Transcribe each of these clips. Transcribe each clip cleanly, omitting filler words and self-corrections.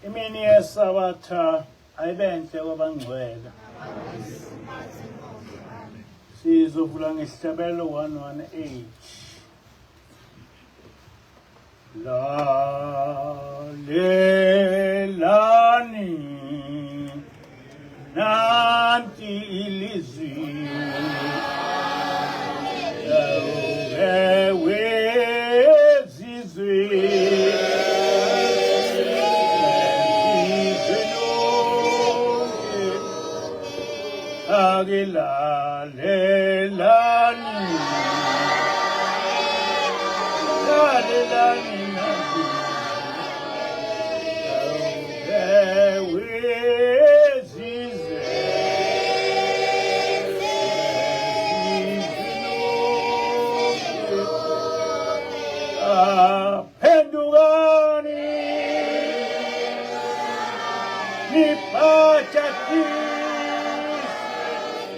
Imini yeSabatha ayibenhle kwabangcwele. Sizovula ngesihlabelo 118. Lalelani nanti ilizwi wezizwe izwe lonke akilalelani lalelani nanti wezizwe phendukani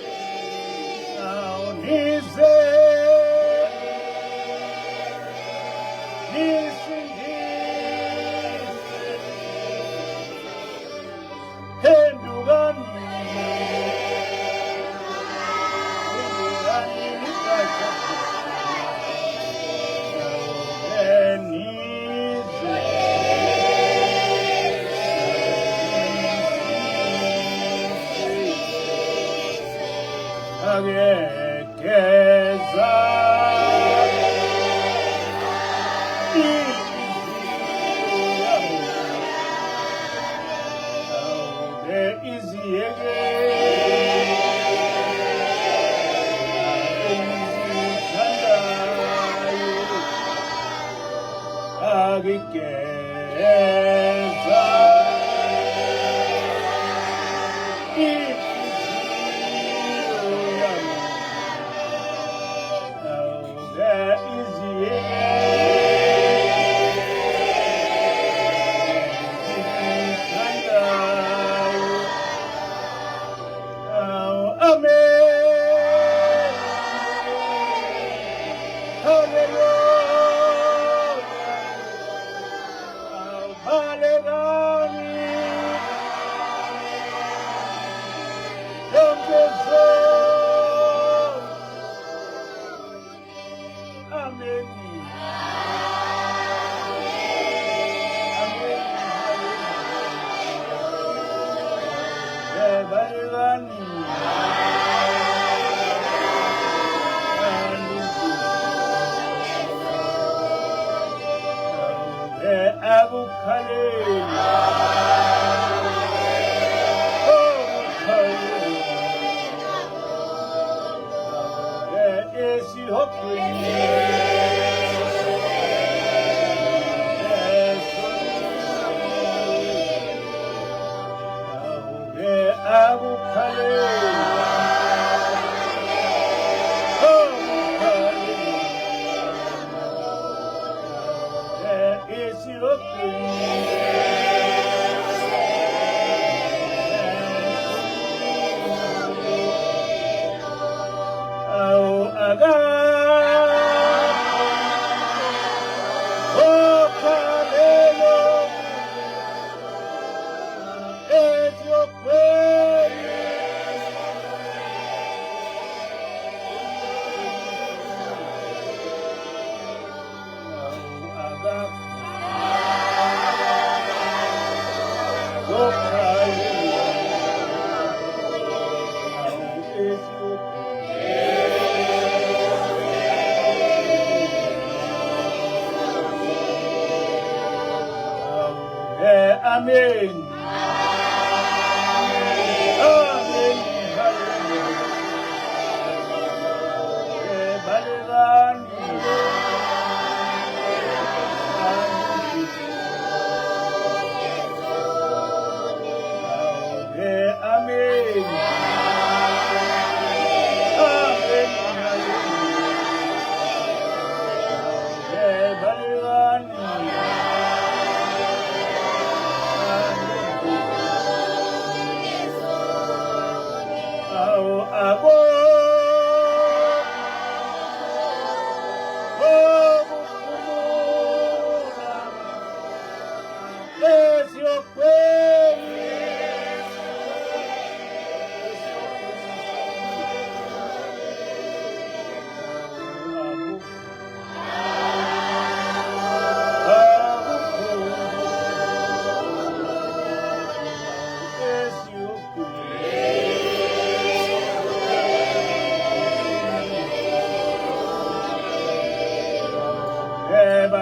nibhajadiswe nize nisindiswe phendukani phendukani nibhajadiswe nize akegeza iziyeke engizithandayo akigeza inhliziyo yami awuke iziyeke engizithandayo. Amen. Hallelujah. Balekani. Yonke zona. Amen. Amen. Balekani. Akukhaleli. Akukhaleli. Esihogweni. Akukhaleli. Akukhaleli. Esihogweni. Awu akakho okhalelo esihogweni. Awu akakho okhalelo. Awu esihogweni. Amen. Amen. Hallelujah. Balekani. Amen. Amen. Hallelujah. Balekani.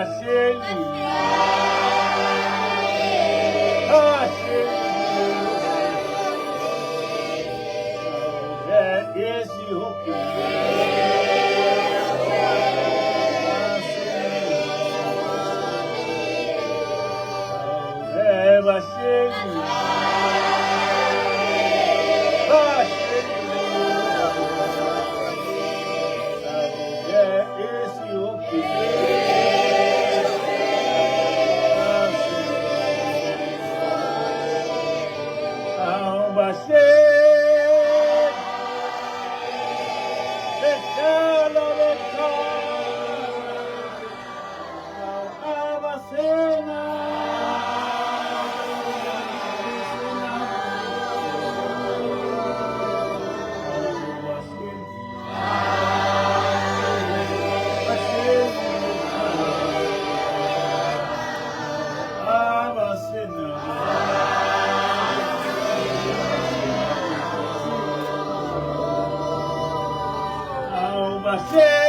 Bahleli. Bahleli.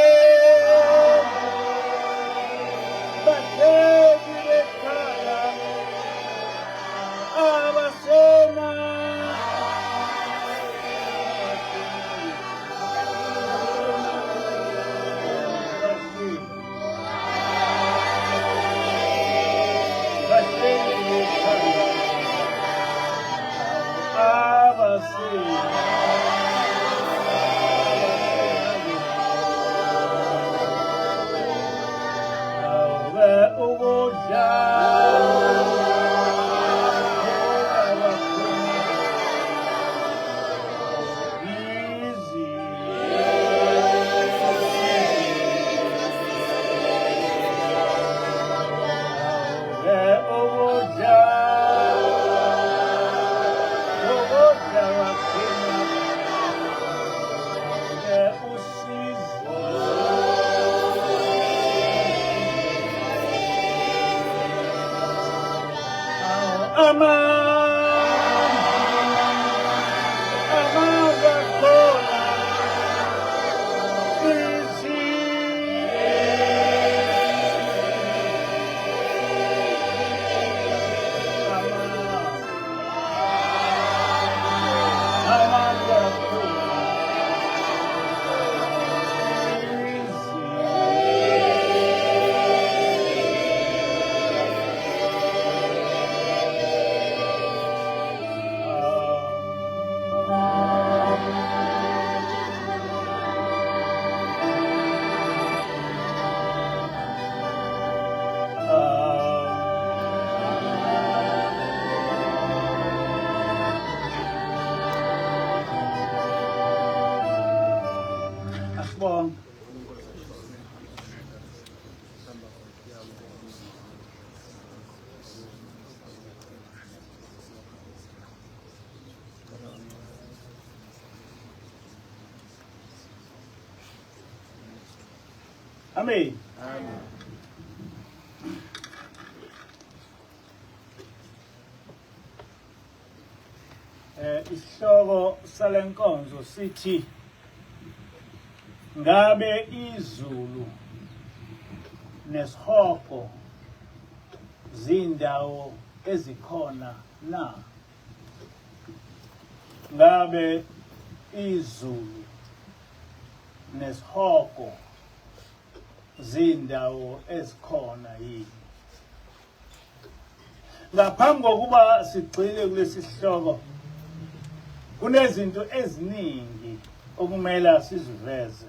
Asibonge. Amen. Amen. Isihloko salenkonzo sithi ngabe izulu nesihogo zindawo ezikhona na? Ngabe izulu nesihogo zindawo ezikhona yini? Ngaphambi kokuba sigxile kulesi sihloko, kunezinto eziningi okumele siziveze.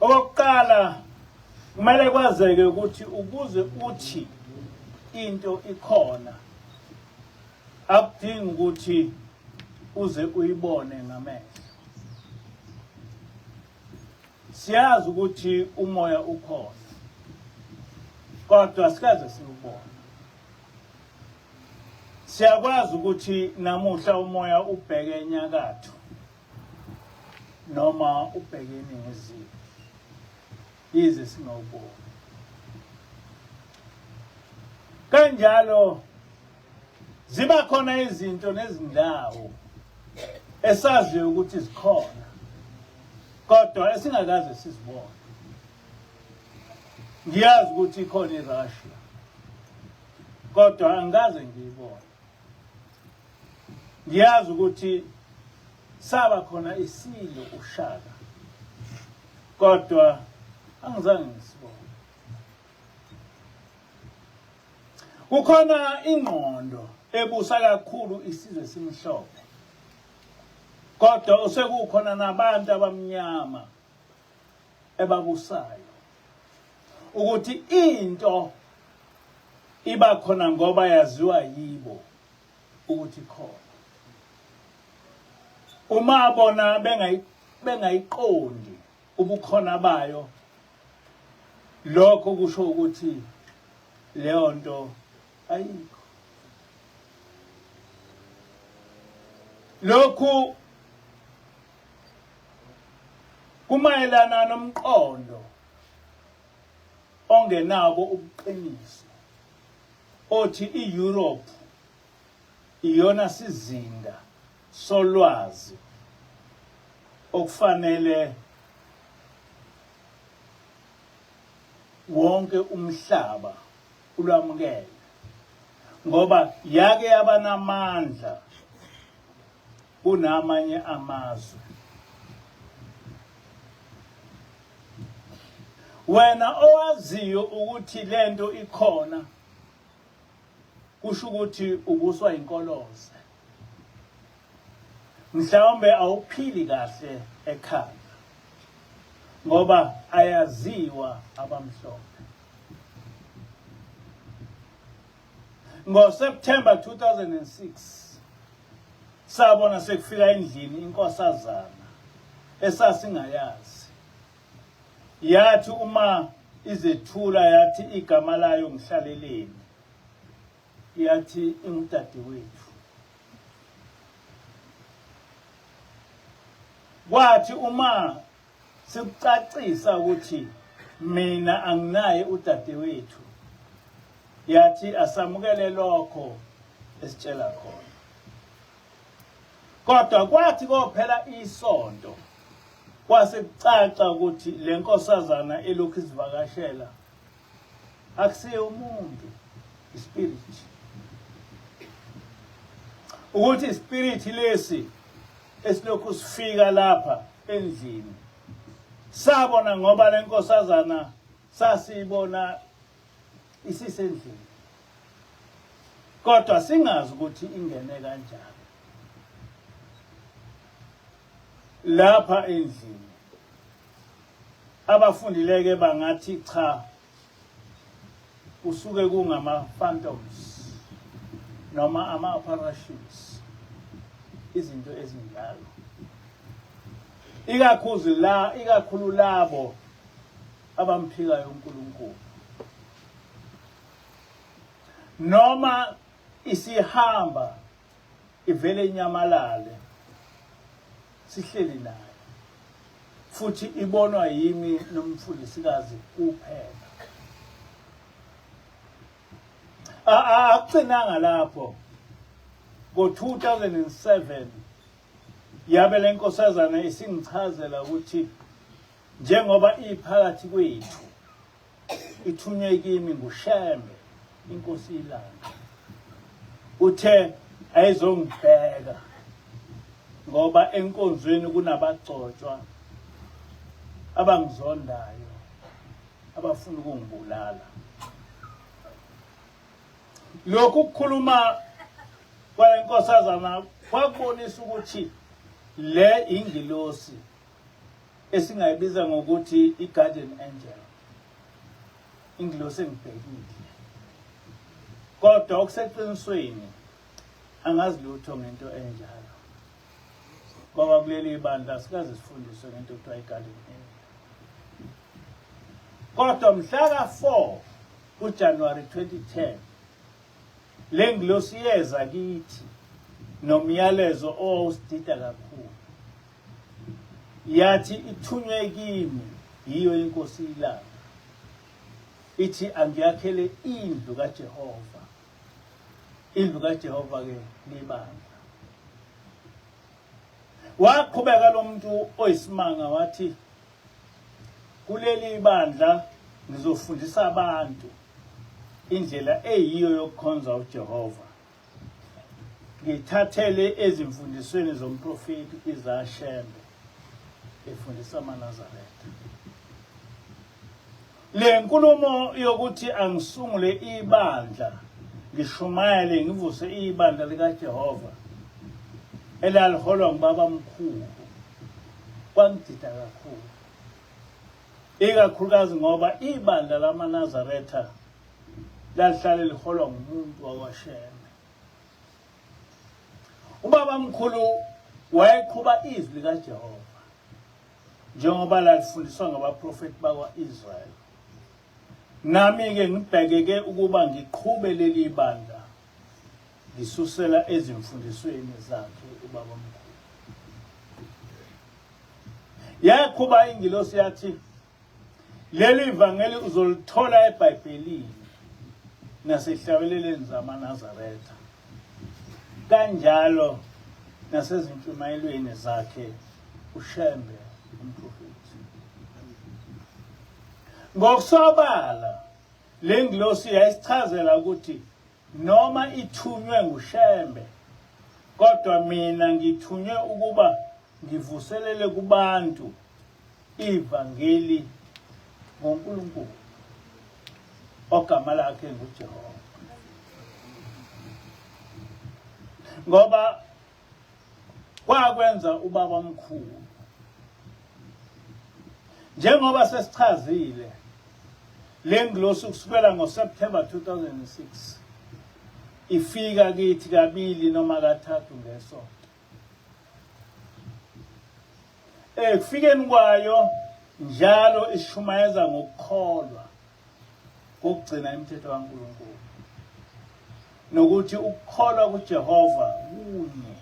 Okokuqala, kumele kwazeke ukuthi ukuze uthi into ikhona akudingi ukuthi uze uyibone ngamehlo. Siyazi ukuthi umoya ukhona, kodwa sikaze siwubone. Siyakwazi ukuthi namuhla umoya ubheke enyakatho noma ubheke eningizimu, yize singawuboni. Kanjalo ziba khona izinto nezindawo esaziyo ukuthi zikhona kodwa esingakaze sizibone. Ngiyazi ukuthi ikhona iRussia, kodwa angikaze ngiyibone. Ngiyazi ukuthi saba khona isilo uShaka, kodwa angizange ngisibone. Kukhona ingqondo ebusa kakhulu isizwe simhlophe, kodwa osekukhona nabantu abamnyama ebabusayo ukuthi into iba khona ngoba yaziwa yibo ukuthi khona. Uma bona bengayiqondi ubukhona bayo, lokho kusho ukuthi leyo nto ayikho. Lokhu kumayelana nomqondo ongenabo ubuqiniso othi i-Europe iyona sizinda solwazi okufanele wonke umhlaba ulwamukele, ngoba yake yabanamandla kunamanye amazwe. Wena owaziyo ukuthi lento ikhona, kusho ukuthi ubuswa inkoloze, mhlawumbe awuphili kahle ekhanda, ngoba ayaziwa abamhlophe. NgoSeptember 2006 sabona sekufika endlini inkosazana esasingayazi. Yathi uma izethula yathi igama layo ngihlaleleni, yathi ingudadewethu. Kwathi uma sikucacisa ukuthi mina anginaye udadewethu, yathi asamukele lokho esitshela khona. Kodwa kwathi kophela isonto kwase kucaca ukuthi le nkosazana elokhu isivakashela akusiye umuntu, ispirit. Ukuthi ispirit lesi esilokhu sifika lapha endlini sabona, ngoba le nkosazana sasiyibona isisendlini, kodwa singazi ukuthi ingene kanjani lapha endlini. Abafundileke bangathi cha, kusuke kungama phantoms noma ama apparitions, izinto ezinjalo, ikakhulu la ikakhulu labo abamphikayo uNkulunkulu. Noma isihamba ivele inyamalale, sihleli nayo futhi ibonwa yimi nomfundisikazi kuphela. Akugcinanga lapho, ngo-2007 yabe le nkosazana isingichazela ukuthi njengoba iphakathi kwethu ithunywe kimi nguShembe inkosi ilanga, uthe ayizongibheka ngoba enkonzweni kunabagcotshwa abangizondayo abafuna ukungibulala. Lokhu kukhuluma kwalenkosazana kwakubonisa ukuthi le ingilosi esingayibiza ngokuthi i-guardian angel, ingilosi engibhekile, kodwa okuseqinisweni angazi lutho ngento enjalo, ngoba kuleli bandla sikaze sifundiswe ngento okuthiwa i-guardian angel. Kodwa mhla ka-4 kuJanuwari 2010 le ngilosi yeza kithi nomyalezo owawusidida kakhulu. Yathi ithunywe kimi yiyo inkosi ilanga, ithi angiyakhele indlu kaJehova. Indlu kaJehova ke libandla. Waqhubeka lo muntu oyisimanga wathi kuleli bandla ngizofundisa abantu indlela eyiyo yokukhonza uJehova ngithathele ezimfundisweni zomprofeti Isaiah Shembe efundisa amaNazaretha. Le nkulumo yokuthi angisungule ibandla ngishumayele ngivuse ibandla likaJehova elaliholwa ngubaba mkhulu kwangidida kakhulu, ikakhulukazi ngoba ibandla lamaNazaretha lalihlale liholwa ngumuntu wakwaShembe. Ubaba mkhulu wayeqhuba izwi likaJehova njengoba lalifundiswa ngabaprofeti bakwa-Israyeli. Nami-ke ngibhekeke ukuba ngiqhube leli bandla ngisusela ezimfundisweni zakhe ubaba mkhulu. Yaqhuba ingilosi yathi Leli vangeli uzolithola eBhayibhelini nasehlabeleleni zamaNazaretha. Kanjalo nasezintshumayelweni zakhe uShembe umprofethi. Ngokusobala le ngilosi yayisichazela ukuthi noma ithunywe nguShembe kodwa mina ngithunywe ukuba ngivuselele kubantu ivangeli ngoNkulunkulu ogama lakhe nguJehova ngoba kwakwenza ubaba omkhulu njengoba sesichazile le ngilosi kusukela ngoSeptember 2006 ifika kithi kabili noma kathathu ngesonto Ekufikeni kwayo njalo ishumayeza ngokukholwa kokugcina imithetho kaNkulunkulu nokuthi ukukholwa kuJehova kunye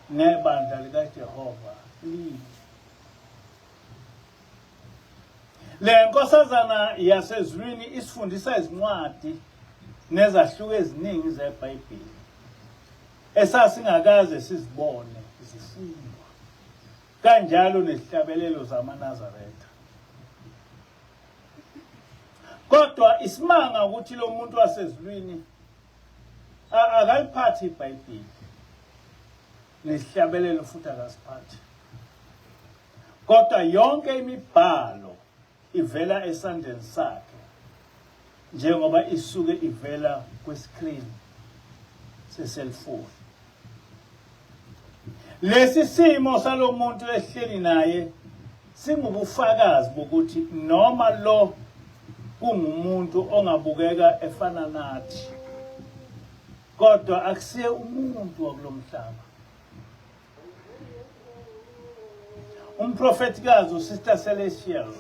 nebandla likaJehova linye. Le nkosazana yasezulwini isifundisa izincwadi nezahluko eziningi zeBhayibheli esasingakaze sizibone zifundwa kanjalo nezihlabelelo zamaNazaretha. Kodwa isimanga ukuthi lo muntu wasezulwini akaliphathi iBhayibheli nesihlabelelo futhi akasiphathi. Kodwa yonke imibhalo ivela esandleni sakhe njengoba isuke ivela kwi-screen se-cellphone. Lesi simo salomuntu ehleli naye singubufakazi bokuthi noma lo kungumuntu ongabukeka efana nathi kodwa akusiye umuntu wakulomhlaba. Umprofethikazi uSister Celestial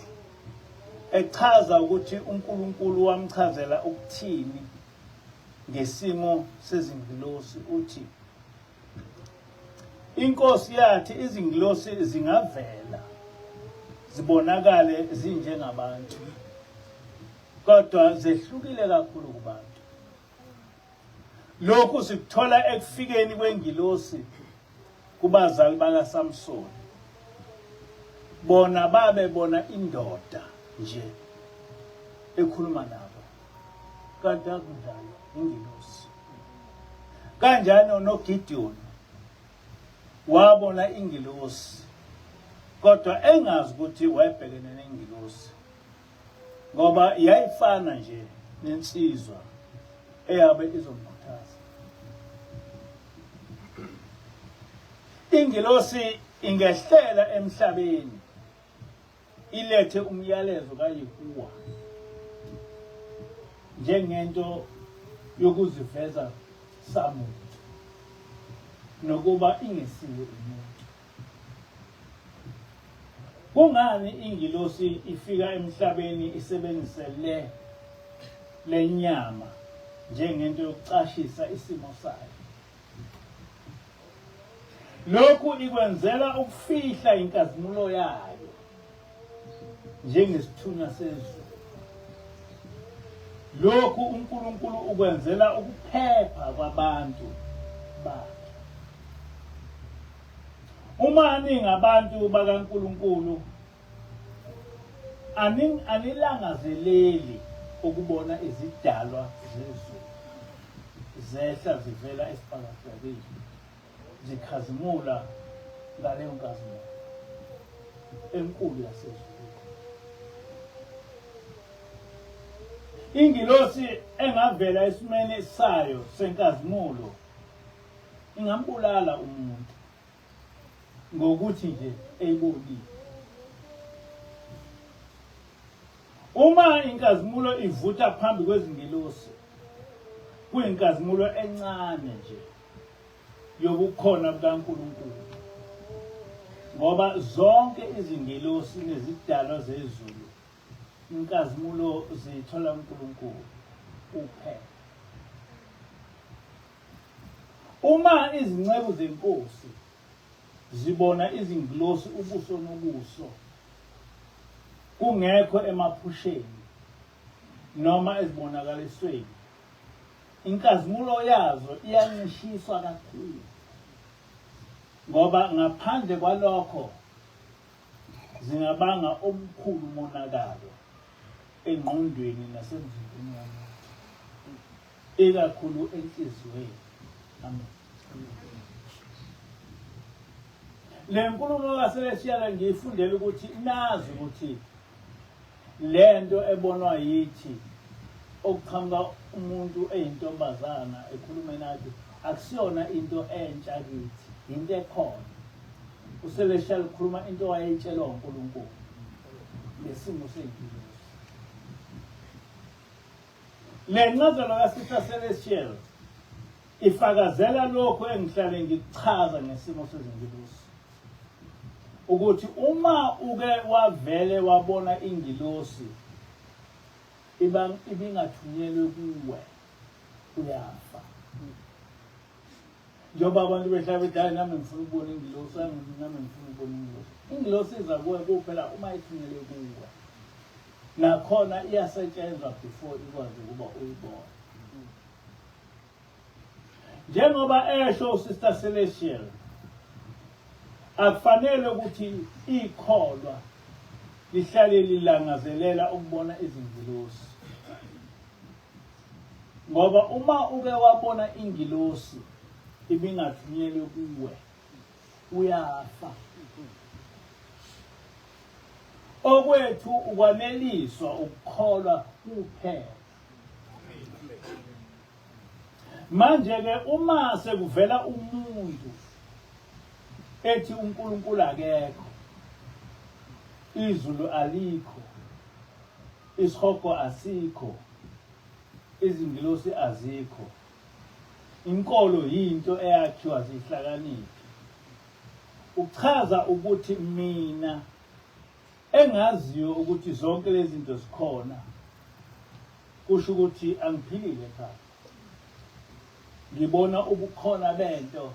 echaza ukuthi uNkulunkulu wamchazela ukuthini ngesimo sezingilosi uthi inkosi yathi izingilosi zingavela zibonakale zinjengabantu kodwa zehlukile kakhulu kubantu. Lokhu sikuthola ekufikeni kwengilosi kubazali bakaSamsoni. Bona babebona indoda nje ekhuluma nabo, kanti akunjalo, ingilosi. Kanjalo noGideon wabona ingilosi kodwa engazi ukuthi wayebhekene nengilosi. ngoba yayifana nje nensizwa eyabe izomkhuthaza. Ingilosi ingehlela emhlabeni ilethe umyalezo kaYehuwa njengento yokuziveza samuntu nokuba ingesiye umuntu. Kungani ingilosi ifika emhlabeni isebenzise le lenyama njengento yokucashisa isimo sayo? Lokhu ikwenzela ukufihla inkazimulo yayo njengesithunywa sezulu. Lokhu uNkulunkulu ukwenzela ukuphepha kwabantu bakhe. Uma ningabantu bakaNkulunkulu Anilangazeleli ukubona izidalwa zezulu zehla zivela esibhakabhakeni zikhazimula ngaleyo nkazimulo enkulu yasezulwini. Ingilosi engavela esimeni sayo senkazimulo ingambulala umuntu ngokuthi nje eyibonile. Uma inkazimulo ivutha phambi kwezingilosi, kuyinkazimulo encane nje yobukhona bukaNkulunkulu, ngoba zonke izingilosi nezidalwa zezulu inkazimulo ziyithola uNkulunkulu kuphela. Uma izinceku zeNkosi zibona izingilosi ubuso nobuso, kungekho emaphusheni noma ezibonakalisweni, inkazimulo yazo iyancishiswa kakhulu, ngoba ngaphandle kwalokho zingabanga omkhulu umonakalo engqondweni nasemzimbeni womuntu, ikakhulu enhliziyweni. Amen. Le nkulumo kaSelesiyala ngiyifundela ukuthi nazi ukuthi le nto ebonwa yithi okuqhamuka umuntu eyintombazana ekhulume nathi akusiyona into entsha kithi, into ekhona. UCelestial ukhuluma into wayeyitshelwa uNkulunkulu ngesimo seyingilosi. Le ncazelo kaSister Celestial ifakazela lokhu engihlale ngikuchaza ngesimo sezingilosi, ukuthi uma uke wavele wabona ingilosi ibingathunyelwe kuwe, uyafa. Njengoba abantu behlala bethi, hayi nami ngifuna ukubona ingilosi, hayi nami ngifuna ukubona ingilosi. Ingilosi iza kuwe kuphela uma ithunyelwe kuwe. Nakhona iyasetshenzwa before ikwazi ukuba uyibone. Njengoba esho uSister Celestial, akufanele ukuthi ikholwa lihlale lilangazelela ukubona izingilosi. Ngoba uma uke wabona ingilosi ibingathunyelwe kuwe, uyafa. Okwethu ukwaneliswa ukukholwa kuphela. Manje ke uma sekuvela umuntu ethi uNkulunkulu akekho, izulu alikho, isihogo asikho, izingilosi azikho, inkolo yinto eyakhiwa zihlakaniphi, uchaza ukuthi mina engaziyo ukuthi zonke lezi zinto zikhona, kusho ukuthi angiphilile ekhaya, ngibona ubukhona bento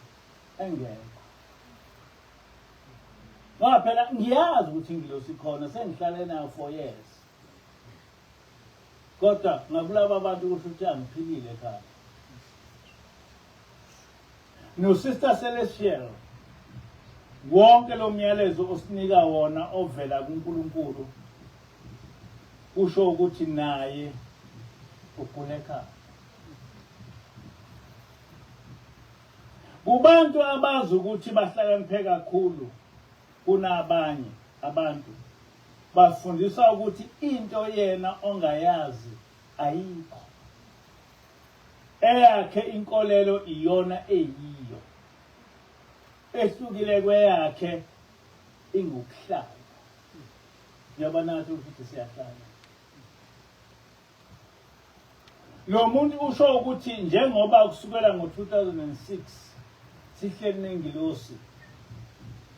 engekho. Ngoba phela ngiyazi ukuthi ingilosi ikhona, sengihlale nayo for years, kodwa ngakulaba abantu kusho ukuthi angiphilile ekhaya. No-Sister Celestial, wonke lo myalezo osinika wona ovela kuNkulunkulu kusho ukuthi naye ugula ekhaya. Kubantu abazi ukuthi bahlakaniphe kakhulu kunabanye abantu, bafundisa ukuthi into yena ongayazi ayikho. Eyakhe inkolelo iyona eyiyo, ehlukile kweyakhe ingukuhlala. Njengoba nathi ukuthi siyahlala. Lo muntu usho ukuthi njengoba kusukela ngo-2006 sihleli nengilosi,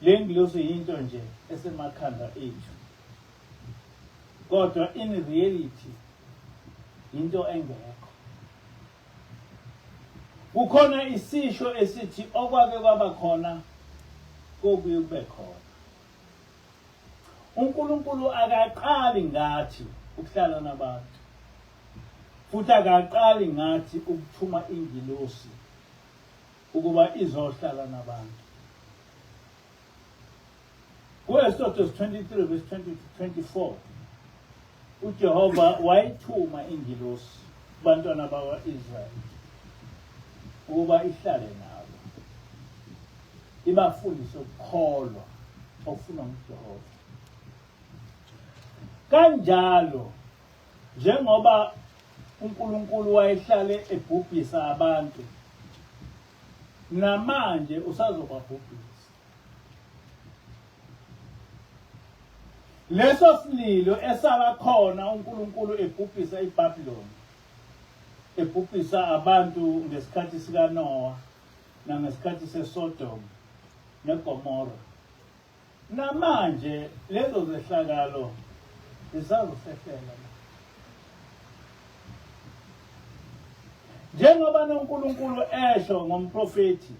le ngilosi yinto nje esemakhanda ethu, kodwa in reality yinto engekho. Kukhona isisho esithi okwake kwaba khona kobuye kube khona. UNkulunkulu akaqali ngathi ukuhlala nabantu, futhi akaqali ngathi ukuthuma ingilosi ukuba izohlala nabantu. Ku-Exodus 23 verse 20 to 24. uJehova wayithuma ingilosi kubantwana bakwa-Israyeli ukuba ihlale nabo ibafundise ukukholwa okufunwa nguJehova. Kanjalo njengoba uNkulunkulu wayehlale ebhubhisa abantu namanje usazobabhubhisa. Leso sililo esaba khona uNkulunkulu ebhubhisa iBabiloni, ebhubhisa abantu ngesikhathi sikaNowa nangesikhathi seSodom neGomora. Namanje lezo zehlakalo zisazosehlela. Njengoba noNkulunkulu esho ngomprofethi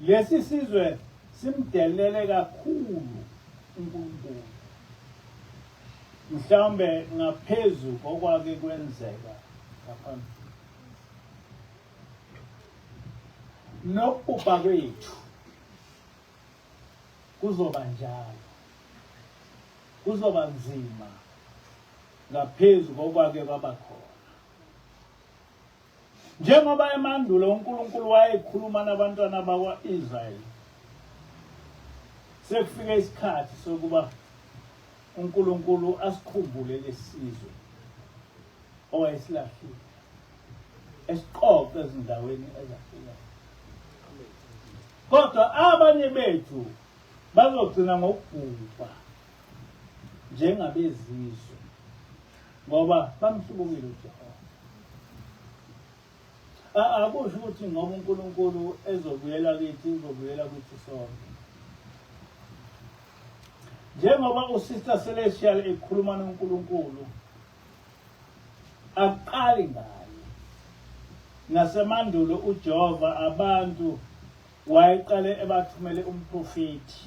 Lesi sizwe simdelele kakhulu uNkulunkulu, mhlawumbe ngaphezu kokwake kwenzeka ngaphambili. Nokubhubha kwethu kuzoba njalo, kuzoba nzima ngaphezu kokwake kwaba khona. Njengoba emandulo uNkulunkulu wayekhuluma nabantwana bakwa-Israyeli, sekufike isikhathi sokuba uNkulunkulu asikhumbule lesizwe owayesilahlile esiqoqe ezindaweni ezahlukene. Kodwa abanye bethu bazogcina ngokubhubha njengabezizwe ngoba bamhlubukile uJehova. Akusho ukuthi ngoba uNkulunkulu ezobuyela kithi uzobuyela kithi sonke. Njengoba uSister Celestial ekhuluma noNkulunkulu akuqali ngaye. Nasemandulo uJehova abantu wayeqale ebathumele umprofethi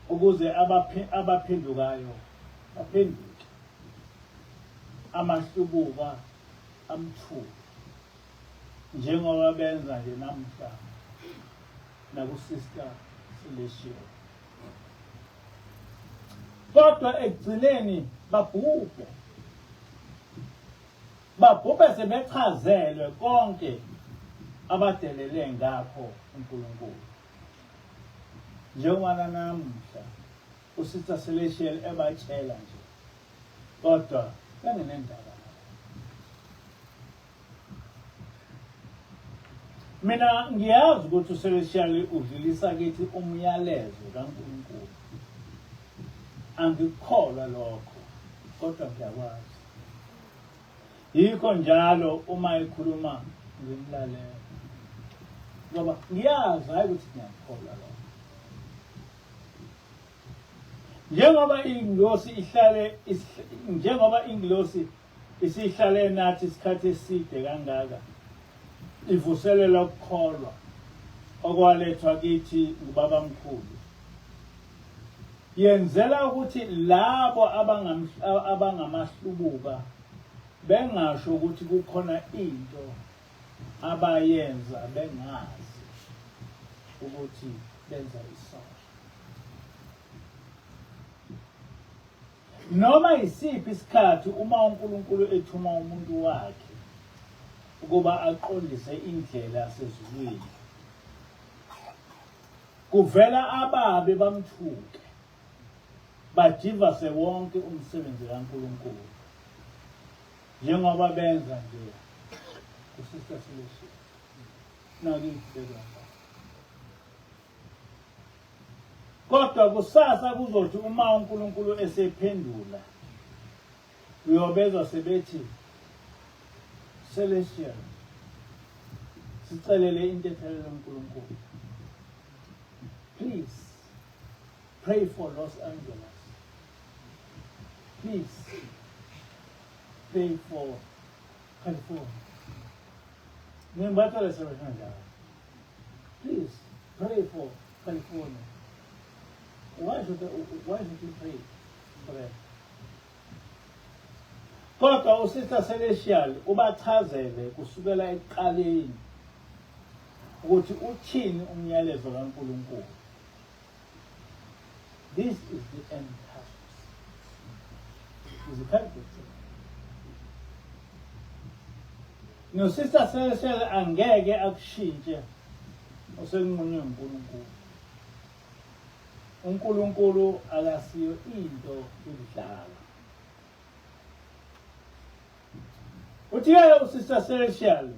ukuze abaphendukayo baphenduke, amahlubuka amthuke njengoba benza nje namuhla nakuSister Celestial. Kodwa ekugcineni babhubhe, babhubhe sebechazelwe konke abadelele ngakho uNkulunkulu. Njengoba nanamuhla uSister Celestial ebatshela nje kodwa bengenendaba. Mina ngiyazi ukuthi uCelestial udlulisa kithi umyalezo kaNkulunkulu. Angikukholwa lokho kodwa ngiyakwazi. Yikho njalo uma ekhuluma ngimlalela. Ngoba ngiyazi hayi ukuthi ngiyakukholwa lokho. Njengoba ingilosi ihlale njengoba ingilosi isihlale nathi isikhathi eside kangaka ivuselela ukukholwa okwalethwa kithi ngubabamkhulu yenzela ukuthi labo abangamahlubuka bengasho ukuthi kukhona into abayenza bengazi ukuthi benza isono. Noma yisiphi isikhathi uma uNkulunkulu ethuma umuntu wakhe ukuba aqondise indlela yasezulwini, kuvela ababi bamthuke, bajivase wonke umsebenzi kaNkulunkulu, njengoba benza nje kuSister Solution nakithi bekwenza. Kodwa kusasa kuzothi uma uNkulunkulu esephendula uyobezwa sebethi Celestial sicelele intethelelo uNkulunkulu. Please pray for Los Angeles. Please pray for California. Ngimbathele sebenza. Please pray for California. Why should you pray for them? Kodwa uSister Celestial ubachazele kusukela ekuqaleni ukuthi uthini umyalezo kaNkulunkulu. This is the end times. Izikhathi zokugcina. NoSister Celestial angeke akushintshe osekunqunywe nguNkulunkulu. UNkulunkulu akasiyo into yokudlala. Uthi-ke uSister Celestial,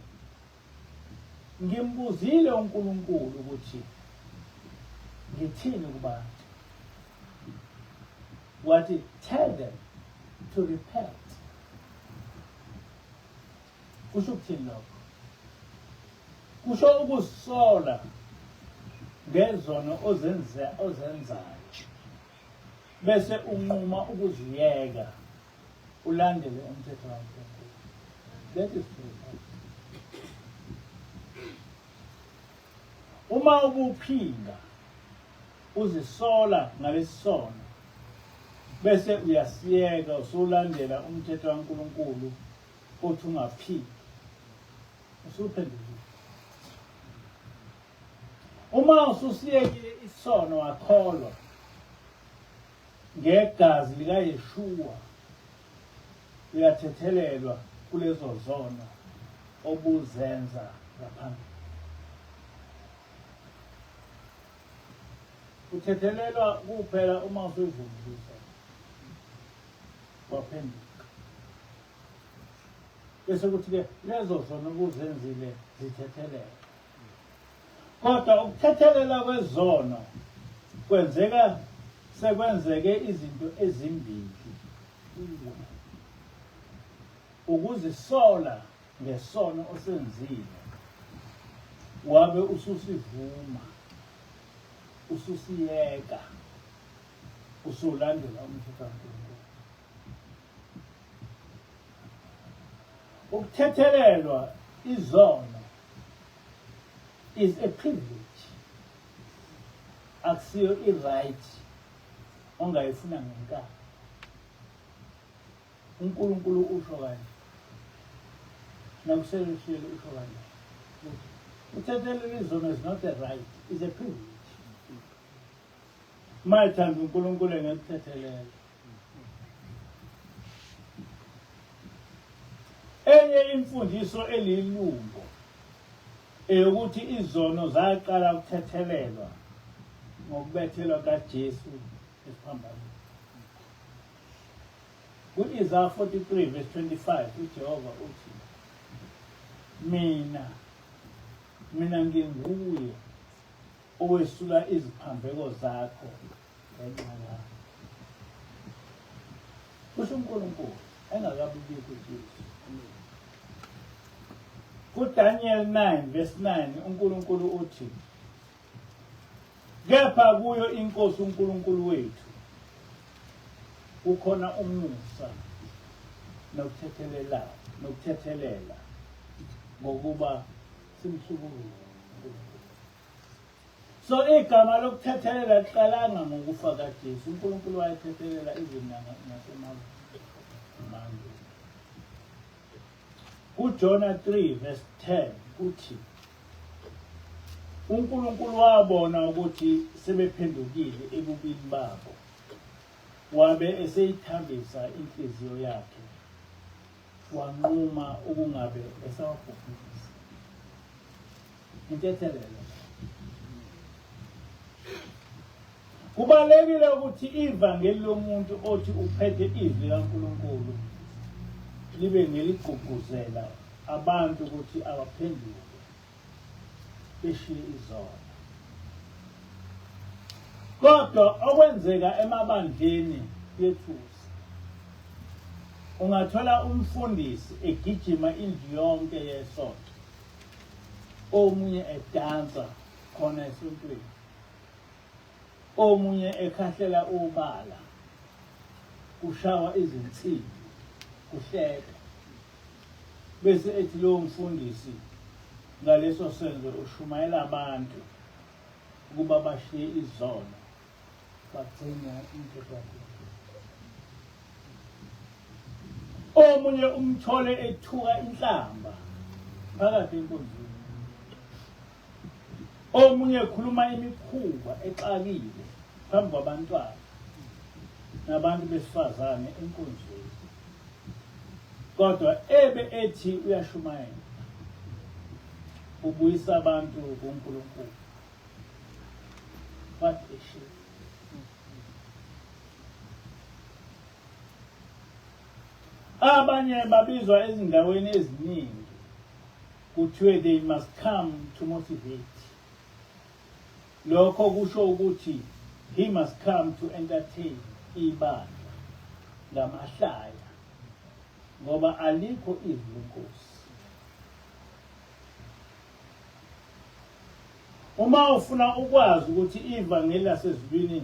ngimbuzile uNkulunkulu ukuthi ngithini kubantu. Wathi, tell them to repent. Kusho ukuthini lokho? Kusho ukuzisola ngezono ozenze ozenzayo bese unquma ukuziyeka ulandele umthetho kaNkulunkulu. That is to repent. Uma ubuphinga uzisola ngalesisono bese uyasiyeka usulandela umthetho kaNkulunkulu othi ungaphingi usuphendukile. Uma ususiyekile isono wakholwa ngegazi likaYeshua uyathethelelwa kulezo zono obuzenza ngaphambili. Uthethelelwa kuphela uma usuyivumile isono waphenduka. Bese kuthi-ke lezo zono obuzenzile zithethelelwe. Kodwa ukuthethelela kwezono kwenzeka sekwenzeke izinto ezimbili kuwe. Ukuzisola ngesono osenzile wabe ususivuma ususiyeka usulandela umthetho kaNkulunkulu. Ukuthethelelwa izono is a privilege, akusiyo i-right ongayifuna ngenkani. UNkulunkulu usho kanje nakuselisheli usho kanje ukuthi uthethelela izono is not a right, is a privilege. Mayethanda uNkulunkulu engakuthethelela. Enye imfundiso elilumbo eyokuthi izono zaqala ukuthethelelwa ngokubethelwa kaJesu esiphambanweni. Ku-Isaya 43 verse 25 uJehova uthi, Mina mina nginguye owesula iziphambeko zakho ngenxa yami. Kusho uNkulunkulu engakabibikho uJesu. KuDaniel 9 verse 9 uNkulunkulu uthi kepha kuyo inkosi uNkulunkulu wethu kukhona umusa nokuthethelela nokuthethelela ngokuba simhlubukile. So igama lokuthethelela liqalanga ngokufa kaJesu. UNkulunkulu wayethethelela even nasemazweni. KuJona 3 verse 10 kuthi uNkulunkulu wabona ukuthi sebephendukile ebubini babo wabe eseyithambisa inhliziyo yakhe wanquma ukungabe esawabhubhisa. Intethelelo. Kubalekile ukuthi ivangeli lomuntu othi uphethe izwi likaNkulunkulu libe ngeligqugquzela abantu ukuthi abaphenduke beshiye izono. Kodwa okwenzeka emabandleni kuyethusa. Ungathola umfundisi egijima indlu yonke yesonto omunye edansa khona esontweni omunye ekhahlela ubala kushawa izinsimbi kuhleka bese ethi lowo mfundisi ngaleso senzo ushumayela abantu ukuba bashiye izono bagcine umthetho kaNkulunkulu. Omunye umthole ethuka inhlamba phakathi enkonzweni. Omunye ekhuluma imikhuba exakile phambi kwabantwana nabantu besifazane enkonzweni. Kodwa ebe ethi uyashumayela, ubuyisa abantu kuNkulunkulu. What a shame. Abanye babizwa ezindaweni eziningi kuthiwe they must come to motivate. Lokho kusho ukuthi he must come to entertain ibandla ngamahlaya ngoba alikho izwi lenkosi. Uma ufuna ukwazi ukuthi ivangeli lasezulwini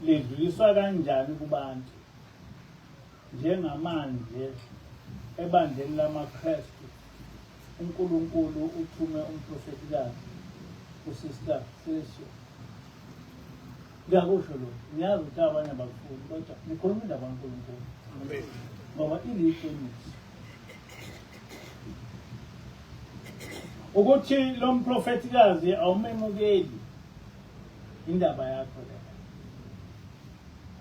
ledluliswa kanjani kubantu njengamanje ebandleni lamaKristu uNkulunkulu uthume umprofethikazi uSister Cecil. Ngiyakusho lokhu, ngiyazi ukuthi abanye abakufuni kodwa ngikhuluma indaba kaNkulunkulu ngoba iliqiniso. Ukuthi lo mprofethikazi awumemukeli indaba yakho leyo,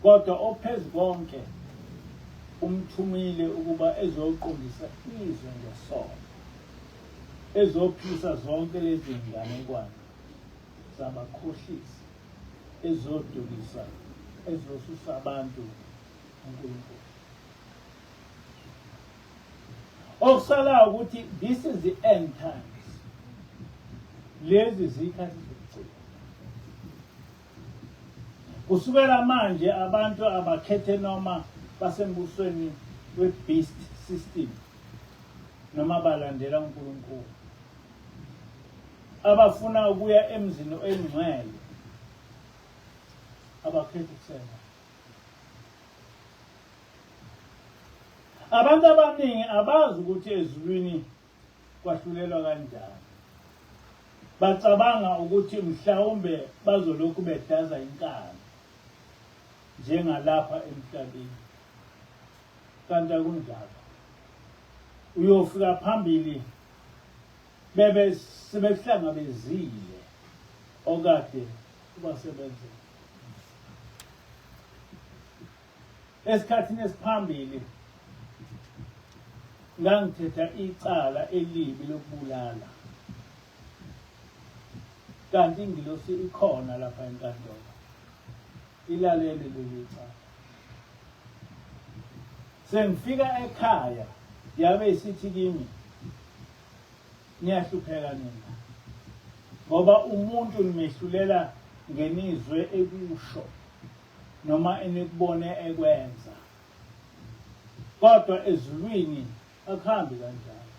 kodwa ophezu konke umthumile ukuba ezoqondisa izwe ngesono, ezophisa zonke lezi nganekwane zabakhohlisi, ezodukisa, ezosusa abantu uNkulunkulu. Okusalayo ukuthi this is the end times, lezi zikhathi zokugcina. Kusukela manje abantu abakhethe noma basembusweni we-beast system noma balandela uNkulunkulu. Abafuna ukuya emzini oyingcwele abakhethe ukusela. Abantu abaningi abazi ukuthi ezulwini kwahlulelwa kanjani. Bacabanga ukuthi mhlawumbe bazolokhu bedaza inkani njengalapha emhlabeni. Kanti akunjalo. Uyofika phambili bebe sebekuhlangabezile okade ubasebenzela. Esikhathini esiphambili ngangithetha icala elibi lokubulala kanti ingilosi ikhona lapha enkantolo ilalele leli cala. Sengifika ekhaya yabe isithi kimi niyahlupheka nina ngoba umuntu nimehlulela ngenizwe ekusho noma enikubone ekwenza kodwa ezulwini akuhambi kanjalo.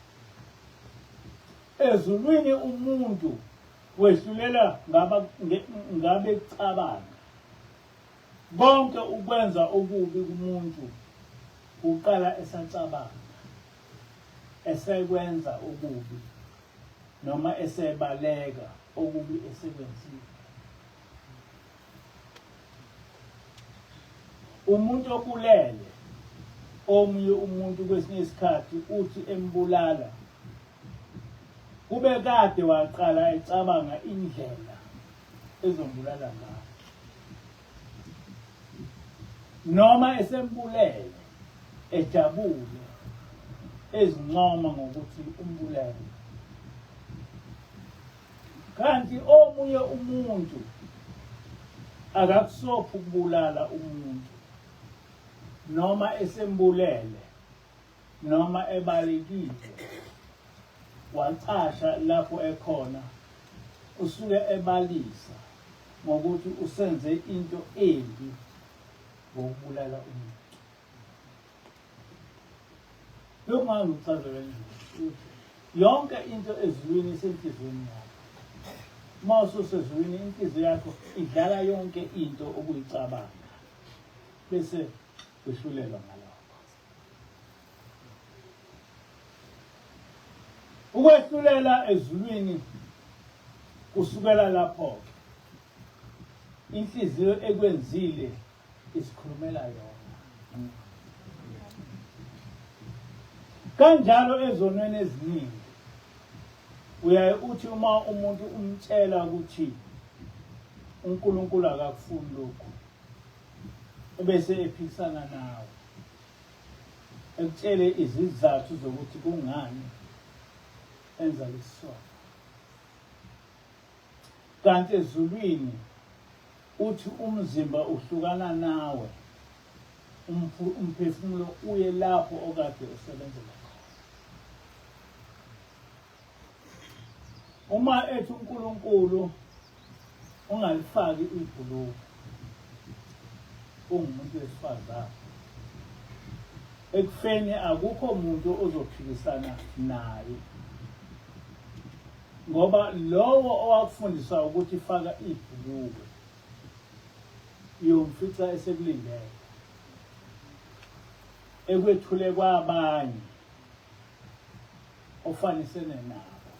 Ezulwini umuntu wehlulela ngaba ngabe kucabanga konke ukwenza okubi kumuntu uqala esacabanga esekwenza okubi noma esebaleka okubi esekwenzile. Umuntu obulele omunye umuntu kwesinye isikhathi uthi embulala kube kade waqala ecabanga indlela ezombulala ngayo noma esembulele ejabule ezincoma ngokuthi umbulele. Kanti omunye umuntu akakusophi ukubulala umuntu noma esembulele noma ebalekile wacasha lapho ekhona usuke ebalisa ngokuthi usenze into embi ngokubulala umuntu. Lokhu ngangikuchazela nje ukuthi yonke into ezulwini isenhliziyweni yakho. Uma ususezulwini inhliziyo yakho idlala yonke into obuyicabanga bese wehlulelwa ngalokho. Ukwehlulela ezulwini kusukela lapho-ke inhliziyo ekwenzile isikhulumela yona. Kanjalo ezonweni eziningi uyaye uthi uma umuntu umtshela ukuthi uNkulunkulu akakufuni lokhu ebese ephikisana nawe. Ekutshele izizathu zokuthi kungani enza lesisono. Kanti ezulwini uthi umzimba uhlukana nawe umphefumulo uye lapho okade usebenzela khona. Uma ethi uNkulunkulu ungalifaki ibhuluku ungumuntu wesifazane ekufeni akukho muntu ozophikisana naye ngoba lowo owakufundisa ukuthi faka ibhuluku uyomfica esekulindele ekwethule kwabanye ofanisene nabo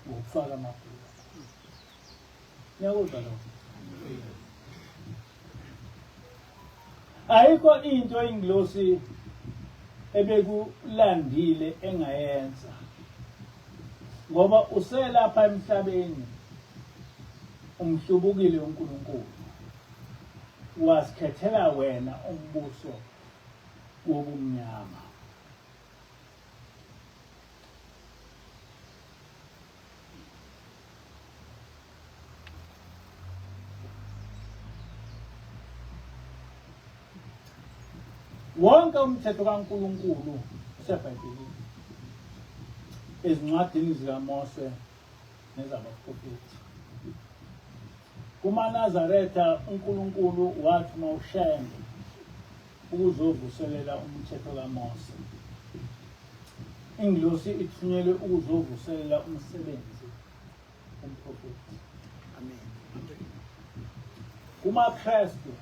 ngokufaka amabhuluku. Niyakuzwa lokho? Ayikho into ingilosi ebekulandile engayenza ngoba uselapha emhlabeni umhlubukile uNkulunkulu wasikhethela wena umbuso wobumnyama. Wonke umthetho kaNkulunkulu useBhayibhelini, ezincwadini zikaMose nezabaprofethi. KumaNazaretha uNkulunkulu wathuma uShembe ukuzovuselela umthetho kaMose. Ingilosi ithunyelwe ukuzovuselela umsebenzi umprofethi. Amen. KumaKristu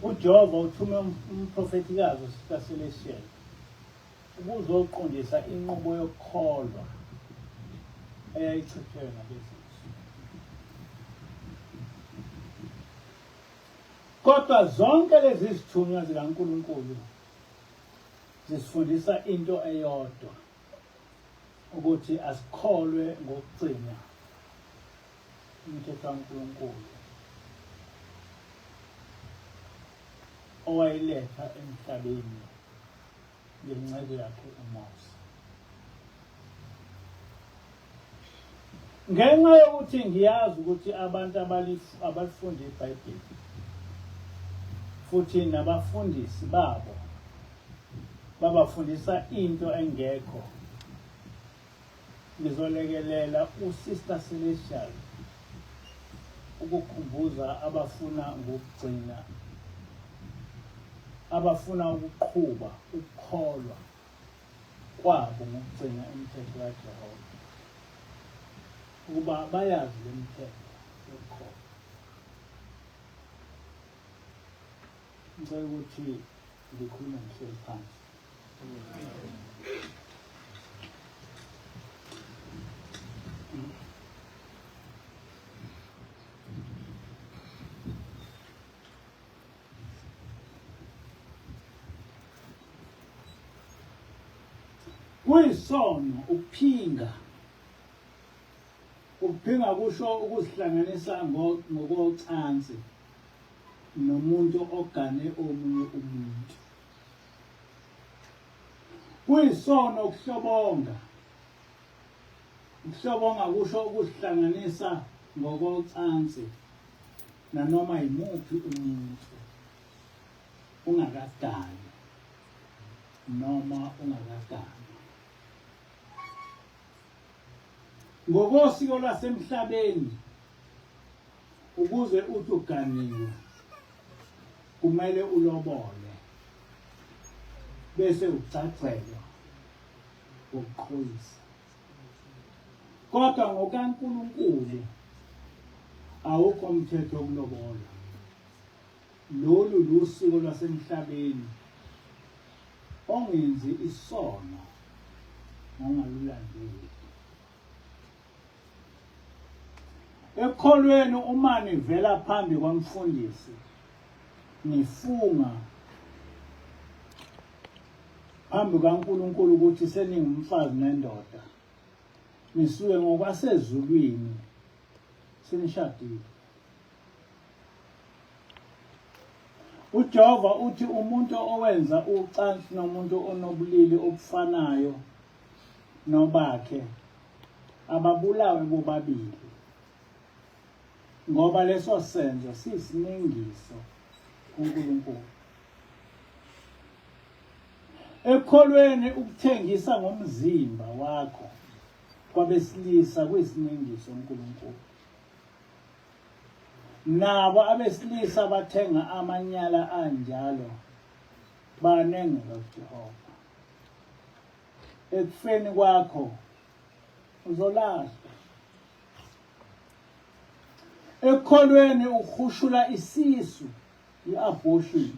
uJehova uthume umprofethikazi uSister Celestial ukuzoqondisa inqubo yokukholwa eyayichithwe ngabezizwe. Kodwa zonke lezi zithunywa zikaNkulunkulu zisifundisa into eyodwa ukuthi asikholwe ngokugcina umthetho kaNkulunkulu owayiletha emhlabeni ngenceku yakhe uMose. Ngenxa yokuthi ngiyazi ukuthi abantu abalifundi iBhayibheli futhi nabafundisi babo babafundisa into engekho, ngizolekelela uSister Celestial ukukhumbuza abafuna ngokugcina abafuna ukuqhuba ukukholwa kwabo ngokugcina imithetho kaJehova ukuba bayazi le mithetho yokukholwa. Ngicela ukuthi ngikhulume ngihleli phansi. Kuyisono ukuphinga. Ukuphinga kusho ukuzihlanganisa ngokocansi nomuntu ogane omunye umuntu. Kuyisono ukuhlobonga. Ukuhlobonga kusho ukuzihlanganisa ngokocansi nanoma yimuphi umuntu ungakadali noma ungakagani. Ngokosiko lwasemhlabeni ukuze uthi uganiwe kumele ulobole bese ugcagcelwa ngokuqhoyisa. Kodwa ngokaNkulunkulu awukho umthetho wokulobola. Lolu lusiko lwasemhlabeni ongenzi isono ngongalulandeli. Ekukholweni uma nivela phambi kwamfundisi nifunga phambi kukaNkulunkulu ukuthi seningumfazi nendoda nisuke ngokwasezulwini senishadile. UJehova uthi umuntu owenza ucansi nomuntu onobulili obufanayo nobakhe ababulawe bobabili ngoba leso senzo siyisinengiso kuNkulunkulu. Ekholweni ukuthengisa ngomzimba wakho kwabesilisa kuyisinengiso uNkulunkulu. Nabo abesilisa bathenga amanyala anjalo banengeka kuJehova. Ekufeni kwakho uzolahlwa. Ekukholweni ukuhushula isisu i-abortion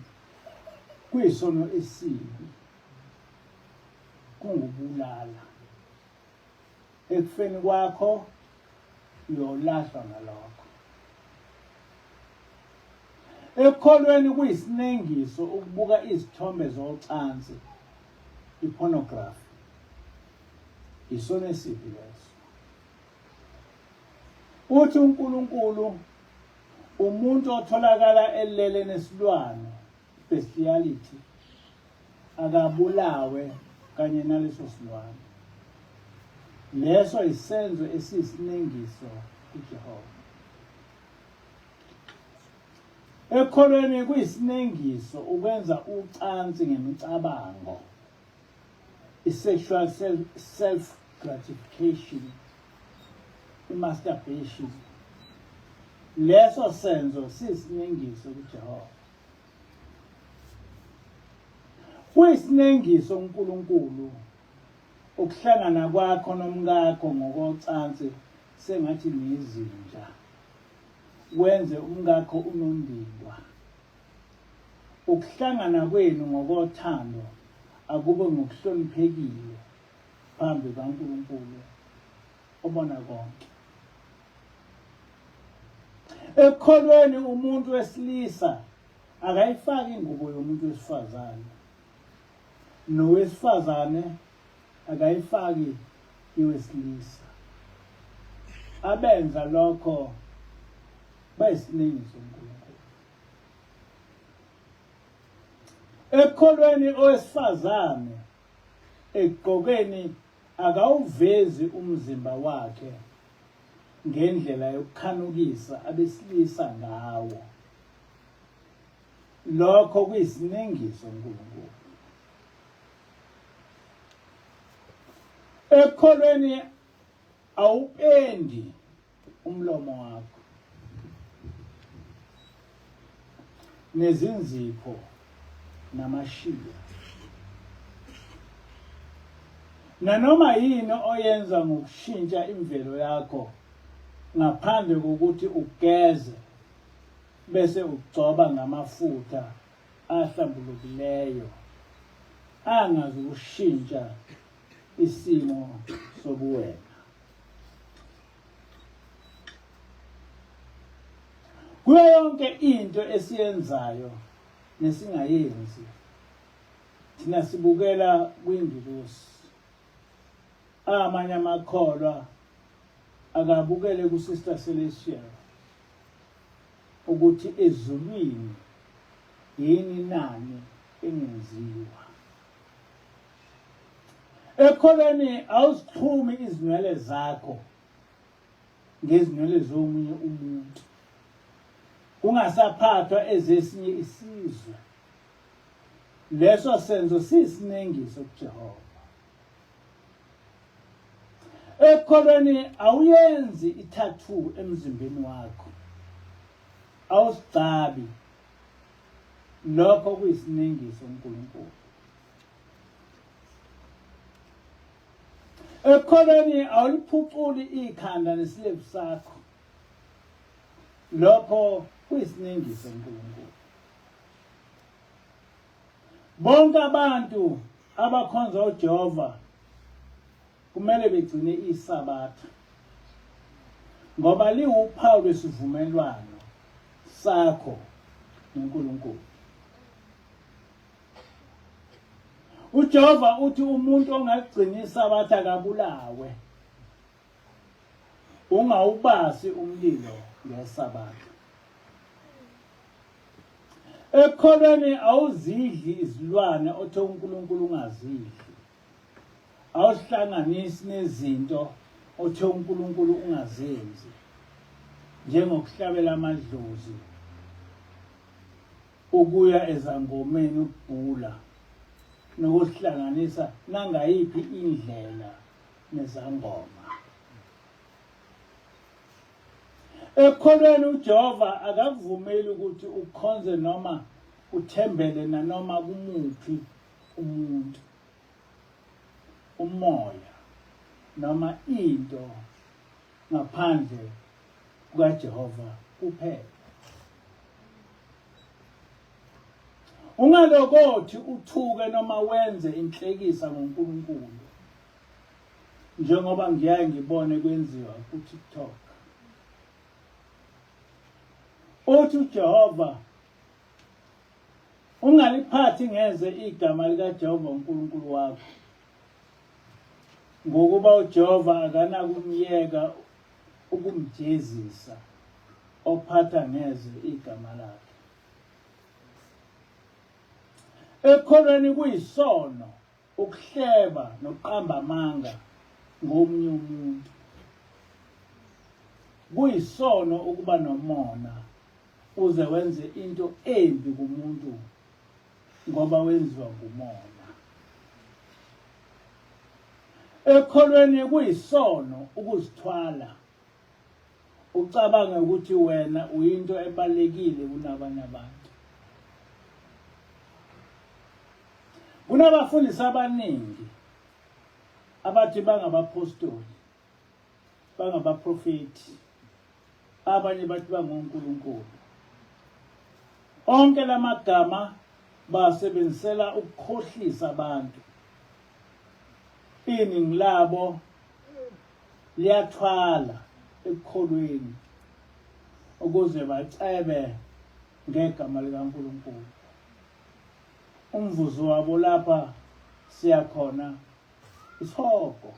kuyisono esibi kungubulala. Ekufeni kwakho uyolahlwa ngalokho. Ekukholweni kuyisinengiso ukubuka izithombe zocansi, i-pornography. Isono esibi leso. Uthi uNkulunkulu umuntu otholakala elele nesilwane bestiality akabulawe kanye naleso silwane. Leso isenzo esiyisinengiso kuJehova. Ekholweni kuyisinengiso ukwenza ucansi ngemicabango, i-sexual self gratification, i-masturbation. Leso senzo siyisinengiso kuJehova. Kuyisinengiso uNkulunkulu ukuhlangana kwakho nomkakho ngokocansi sengathi niyizinja, wenze umkakho unondindwa. Ukuhlangana kwenu ngokothando akube ngokuhloniphekile phambi kukaNkulunkulu obona konke. Ekukholweni umuntu wesilisa akayifaki ingubo yomuntu wesifazane nowesifazane akayifaki iwesilisa. Abenza lokho bayisiningi soNkulunkulu. Ekukholweni owesifazane ekugqokeni akawuvezi umzimba wakhe ngendlela yokukhanukisa abesilisa ngawo. Lokho kuyisinengiso uNkulunkulu. Ekukholweni awupendi umlomo wakho nezinzipho namashiya nanoma yini oyenza ngokushintsha imvelo yakho ngaphandle kokuthi ugeze bese ugcoba ngamafutha ahlambulukileyo angazukushintsha isimo sobuwena. Kuyo yonke into esiyenzayo nesingayenzi thina sibukela kwingilosi. Amanye amakholwa akabukele kuSister Celestial ukuthi ezulwini yini nani engenziwa. Ekholweni awuzixhumi izinwele zakho ngezinwele zomunye umuntu kungasaphathwa ezesinye isizwe. Leso senzo siyisinengiso kuJehova. Ekholweni awuyenzi i-tattoo emzimbeni wakho, awusigcabi. Lokho kuyisinengiso uNkulunkulu. Ekholweni awuliphuculi ikhanda nesilevu sakho. Lokho kuyisinengiso uNkulunkulu. Bonke abantu abakhonza uJehova kumele begcine iSabatha ngoba liwuphawu lwesivumelwano sakho noNkulunkulu. UJehova uthi umuntu ongagcini iSabatha akabulawe. Ungawubasi umlilo ngeSabatha. Ekukholweni awuzidli izilwane othe uNkulunkulu ungazidli. Awuzihlanganisi nezinto othe uNkulunkulu ungazenzi. Njengokuhlabela amadlozi, ukuya ezangomeni ukubhula nokuzihlanganisa nangayiphi indlela nezangoma. Ekukholweni uJehova akakuvumeli ukuthi ukhonze noma uthembele nanoma kumuphi umuntu, umoya noma into ngaphandle kukaJehova kuphela. Ungalokothi uthuke noma wenze inhlekisa ngoNkulunkulu. Njengoba ngiyaye ngibone kwenziwa ku-TikTok. Uthi uJehova ungaliphathi ngeze igama likaJehova uNkulunkulu wakho ngokuba uJehova akanakumyeka ukumjezisa ophatha ngeze igama lakhe. Ekholweni kuyisono Ukuhleba nokuqamba amanga ngomunye umuntu. Kuyisono ukuba nomona uze wenze into embi kumuntu ngoba wenziwa ngumona. Ekholweni kuyisono ukuzithwala ucabange ukuthi wena uyinto ebalekile kunabanye abantu. Kunabafundisi abaningi abathi bangabaphostoli, bangabaprofethi, abanye bathi bangonkulunkulu. Onke lamagama basebenzisela ukukhohlisa abantu. Iningi labo liyathwala ekukholweni ukuze bacebe ngegama likaNkulunkulu. Umvuzo wabo lapha siyakhona isihogo.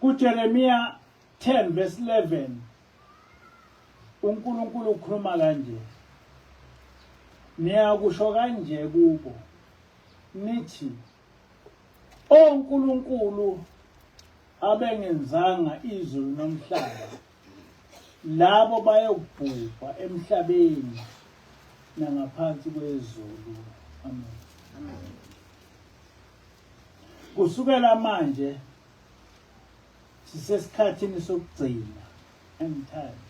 KuJeremiya 10 verse 11 uNkulunkulu ukhuluma kanje niyakusho kanje kubo nithi oNkulunkulu abengenzanga izulu nomhlaba labo bayokubhubha emhlabeni nangaphansi kwezulu amen kusukela manje sisesikhathini sokugcina end times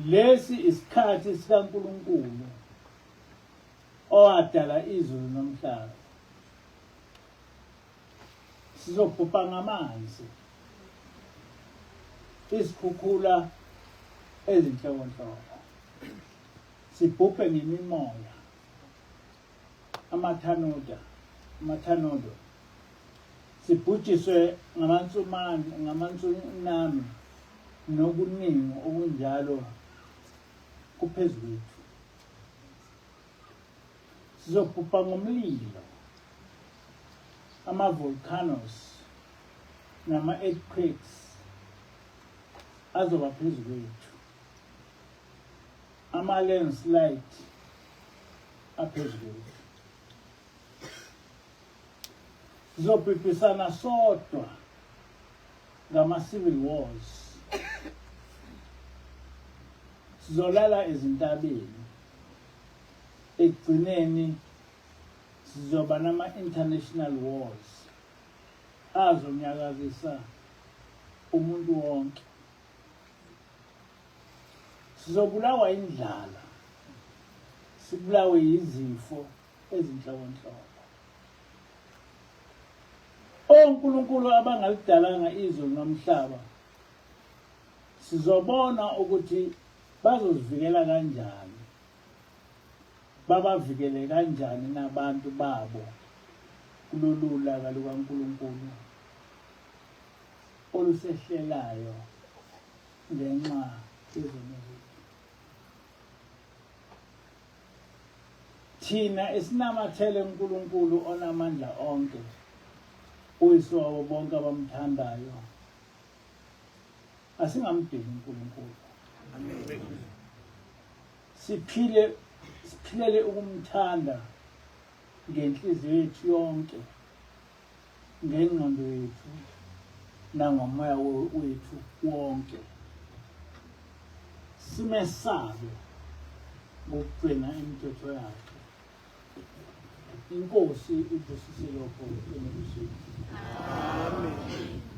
lesi isikhathi sikaNkulunkulu owadala izulu nomhlaba Sizobhubha ngamanzi, izikhukhula ezinhlobonhlobo, sibhubhe ngemimoya, amathanoda, amathanodo, sibhujiswe ngamansumane, ngamatsunami nokuningi okunjalo kuphezu kwethu. Sizobhubha ngomlilo, ama-volcanoes nama-earthquakes azoba phezu kwethu, ama-landslide aphezu kwethu. Sizobhibhisana sodwa ngama-civil wars. Sizolala ezintabeni. Ekugcineni sizoba nama-international wars azonyakazisa umuntu wonke. Sizobulawa indlala, sibulawe yizifo ezinhlobonhlobo. Onkulunkulu abangalidalanga izulu nomhlaba sizobona ukuthi bazozivikela kanjani babavikele kanjani nabantu babo kulolu laka lukaNkulunkulu olusehlelayo ngenxa yezono zethu. Thina esinamathele uNkulunkulu onamandla onke, uyise wabo bonke abamthandayo, asingamdeli uNkulunkulu. Amen. Siphile siphilele ukumthanda ngenhliziyo yethu yonke, ngengqondo yethu nangomoya wethu wonke. Simesabe ngokugcina imithetho yakhe. Inkosi ibusise lokho enekusini. Amen.